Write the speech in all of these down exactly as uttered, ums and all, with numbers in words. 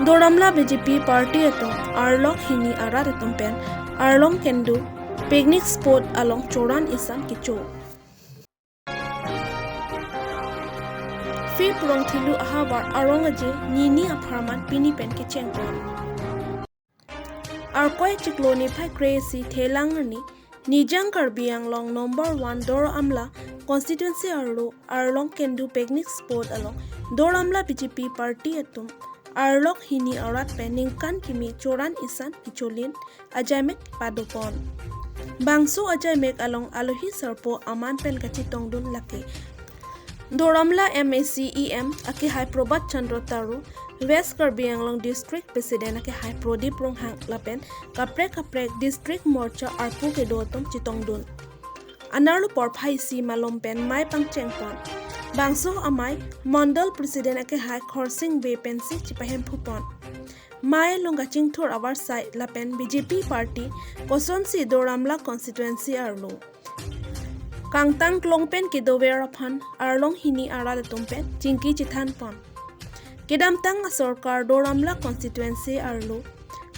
Doramla B J P party atum arlok hini arat atum pen Arlong Kendu picnic spot along choran isan kecho. Fifth Rongthilu ahavar arong aje nini apharman pini pen kecheng pon. Arkoi chiklo niphai kre-isi Thelang arni Nijang Karbi Anglong number one Doramla constituency arlo Arlong Kendu picnic spot along Doramla B J P party atum arlok hini arat pen ningkan kimi choran isan kecholin ajaimek padopon. Bangso ajaimek along alohi sarpo aman pen kachetongdun lake Doramla M A C E M akehai Prabhat Chandra Taro, West Karbi Anglong District President akehai Pradip Ronghang lapen kaprek kaprek District Morcha arpu kedo atum chetongdun. Anerlo porphai isi malom pen mei pangcheng pon. Bangso amei Mondol President akehai Khorsing Bey pensi chepahem phupon. Mei along kachingthur avarsai lapen B J P party kosonsi Doramla constituency arlo kangtang klong pen kedover aphan arlong hini arat atum pen chingki chethan pon. Kedamtang asorkar Doramla constituency arlo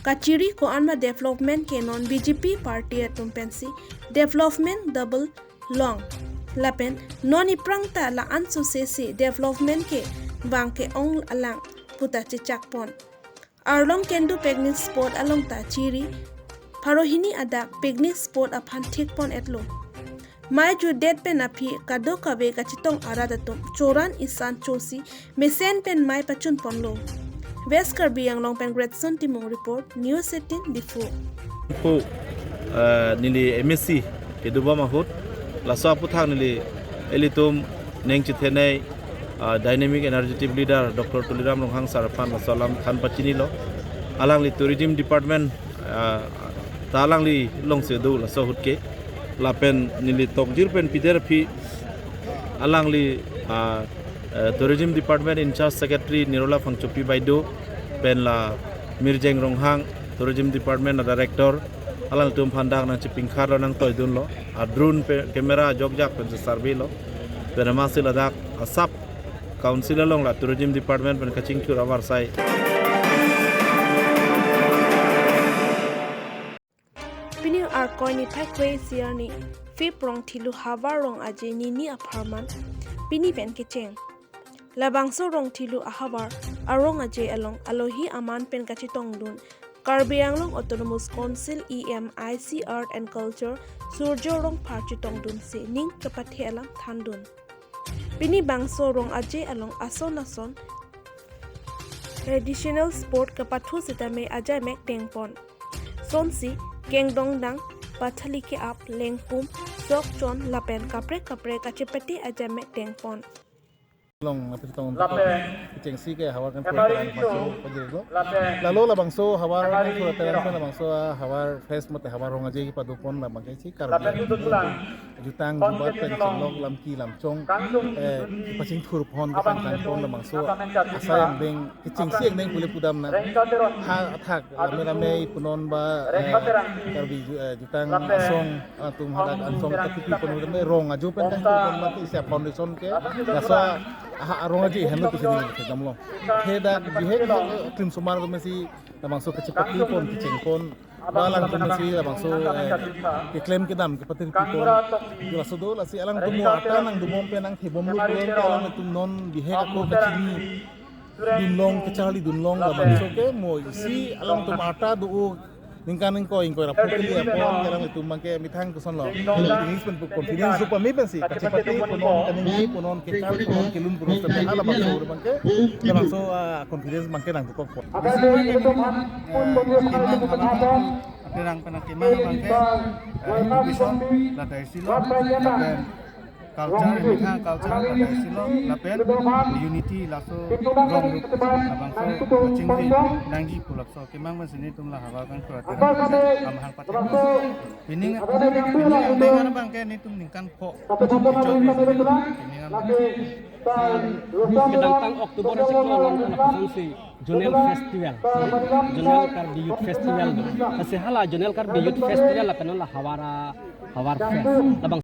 kachiri ko-an ma development ke non B J P party atum pensi development double long. Lapen non iprang ta la-an suse si development ke bang ke-ong alang puta chechak pon. Arlong Kendu picnic spot along ta chiri pharo hini adak picnic spot aphan thik pon etlo. Mei jutdet pen aphi kadokave kachetong arat atum choran isan chosi mesen pen mei pachun ponlo. West Karbi Anglong pen Gretson Timung report, News eighteen Diphu. Pu, eh, neli M A C kedobom ahut, laso aputhak neli ilitum neng chethenei, ah, dynamic energetic leader Doctor Tuliram Ronghang sir aphan laso alam than pachinilo. Alangli tourism department, ah, ta alangli longse do laso ahut ke. Lapen neli tokjir pen pider aphi alangli, ah, eh, tourism department in charge secretary Nirola Phangchopi Baideo pen la Mirjeng Ronghang, tourism department a director, alangtum aphan dak nangchepingkharlo, nangtoidunlo. A drone pe camera jokjak pen survey lo. Pen amatsi ladak a sub council along la tourism department pen kachingthur avarsai. Pini Arkoi niphai kre-isi arni Fifth Rongthilu havar rong aje nini apharman pini pen kecheng. Labangso Rongthilu ahavar arong aje along alohi aman pen kachetongdun Karbi Anglong Autonomous Council E M I C Art and Culture Surjo Rongphar chetongdunsi ning kapathe alam thandun. Pini bangso rong aje along ason ason traditional sport kapathu sitame ajaimek dengpon. Sonsi kengdongdang, pathali ke-ap, lengpum, sok chon lapen kaprek kaprek kachepate ajaimek dengpon. Long, apa sih, tahun kechengsi ke havar kan kue kan pasu pajero. Lalu labangso havar kan kue kan labangso, ah, havar fest mate havar rong aje kepadopon labang ke si Karbi jutang jubat pen chenglok lam ki lam chong, eh, pachingthur pon ke pangkang pon labangso asai angdeng kechengsi angdeng pule pudam na ha athak rame rame punon ba, eh, Karbi ju-, eh, jutang asong atum hadak angsong katipi pon rame rong ajo pen kan pon mati isi foundation ke laso aha arong aje henlo pisi ni kedam lo. He dak bihek klim sumar kemesi labangso kachepate pon kecheng pon ba alangtum si labangso, eh, keklem kedam kepatiri pon. Laso do lasi alangtum mo ata nangdobom pen nangthebomlo pulo ke alangtum non bihek ako kachini dunlong kacharli dunlong labangso ke mo isi alangtum ata do ningkan ingkoi ingkoi ra pukili apon ke alangtum abangke methang kosonlo. English pen confidence do pame pensi kachepate punon kaningje punon kekar punon kelun punon seta labangso abangke labangso, ah, confidence abangke nangdukok pon. Bisi abangke ni, eh, kemang halang, aterang pen kemang abangke, eh, education, ladak isi lo, lapen culture, methang culture, ladak isi lo, lapen unity laso rong rup, labangso kachingki nangji pu laso kemang pensi nelitum la havar kan kura aterang amahang patek. Pining, pining angdeng abangke nelitum ningkan pho. Pining abang. Kedamtang October chiklo along kosonsi Zonal Festival, Zonal Karbi Youth Festival do. Lasi hala Zonal Karbi Youth Festival lapen la havar, havar fest. Labang